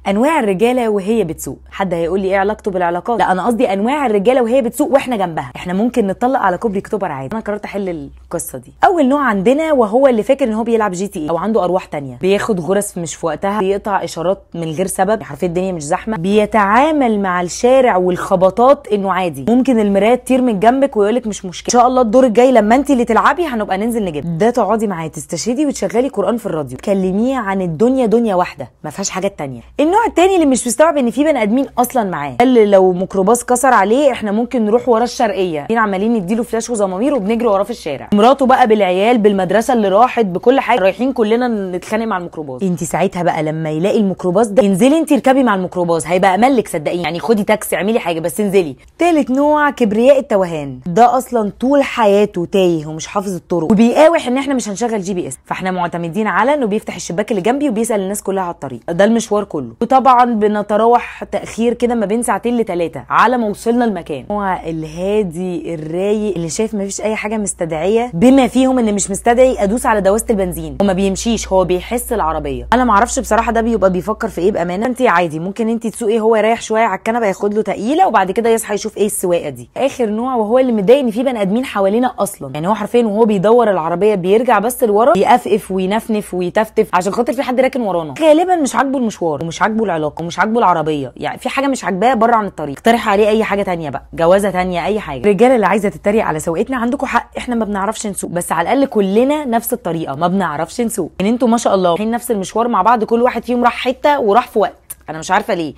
انواع الرجالة وهي بتسوق. حد هيقول لي ايه علاقته بالعلاقات؟ لا انا قصدي انواع الرجالة وهي بتسوق واحنا جنبها. احنا ممكن نطلق على كوبري اكتوبر عادي. انا قررت احل القصة دي. اول نوع عندنا وهو اللي فاكر ان هو بيلعب GTA او عنده ارواح تانية، بياخد غرز مش في وقتها، بيقطع اشارات من غير سبب، حرفيا الدنيا مش زحمة، بيتعامل مع الشارع والخبطات انه عادي، ممكن المراية تطير من جنبك ويقولك مش مشكلة، ان شاء الله الدور الجاي لما انت اللي تلعبي هنبقى ننزل نجيب ده. تقعدي معاه تستشهدي وتشغلي قران في الراديو، تكلميه عن الدنيا، دنيا واحدة ما فيهاش حاجات تانية. النوع التاني اللي مش مستوعب ان في بني ادمين اصلا معاه، اللي لو ميكروباص كسر عليه احنا ممكن نروح وراه الشرقية، عمالين نديله فلاش وزمامير وبنجري وراه في الشارع، مراته بقى بالعيال بالمدرسة اللي راحت بكل حاجة، رايحين كلنا نتخانق مع الميكروباص. انت ساعتها بقى لما يلاقي الميكروباص ده انزلي انت اركبي مع الميكروباص، هيبقى املك صدقيني، يعني خدي تاكسي اعملي حاجة بس انزلي. تالت نوع كبرياء التوهان، ده اصلا طول حياته تايه ومش حافظ الطرق وبيقاوح ان احنا مش هنشغل GPS، فاحنا معتمدين على انه بيفتح الشباك اللي جنبي وبيسال الناس كلها على الطريق، ده المشوار كله. وطبعا بنتراوح تاخير كده ما بين ساعتين لثلاثة على ما وصلنا المكان. هو الهادي الرايق اللي شايف مفيش اي حاجة مستدعيه، بما فيهم ان مش مستدعي ادوس على دواسه البنزين، وما بيمشيش هو بيحس العربية. انا معرفش بصراحة ده بيبقى بيفكر في ايه بامانه. انت عادي ممكن انت تسوقي، هو يريح شوية على الكنبة ياخد له تقيلة وبعد كده يصحى يشوف ايه السواقة دي. اخر نوع وهو اللي متضايق ان في بني ادمين حوالينا اصلا، يعني هو حرفيا وهو بيدور العربية بيرجع بس لورا يقفقف وينفنف ويتفتف عشان خاطر في حد راكن ورانا، غالبا مش عاجبه المشوار ومش عاجبه العلاقة ومش عاجبه العربية، يعني في حاجة مش عاجباه بره عن الطريق. اقترح عليه اي حاجة تانية بقى، جوازه تانية، اي حاجة. الرجالة اللي عايزه تتريق على سواقتنا عندكم حق، احنا ما بنعرفش نسوق، بس على الاقل كلنا نفس الطريقة، ما بنعرفش نسوق. يعني انتوا ما شاء الله رايحين نفس المشوار مع بعض، كل واحد فيهم راح حتة وراح في وقت، انا مش عارفه ليه.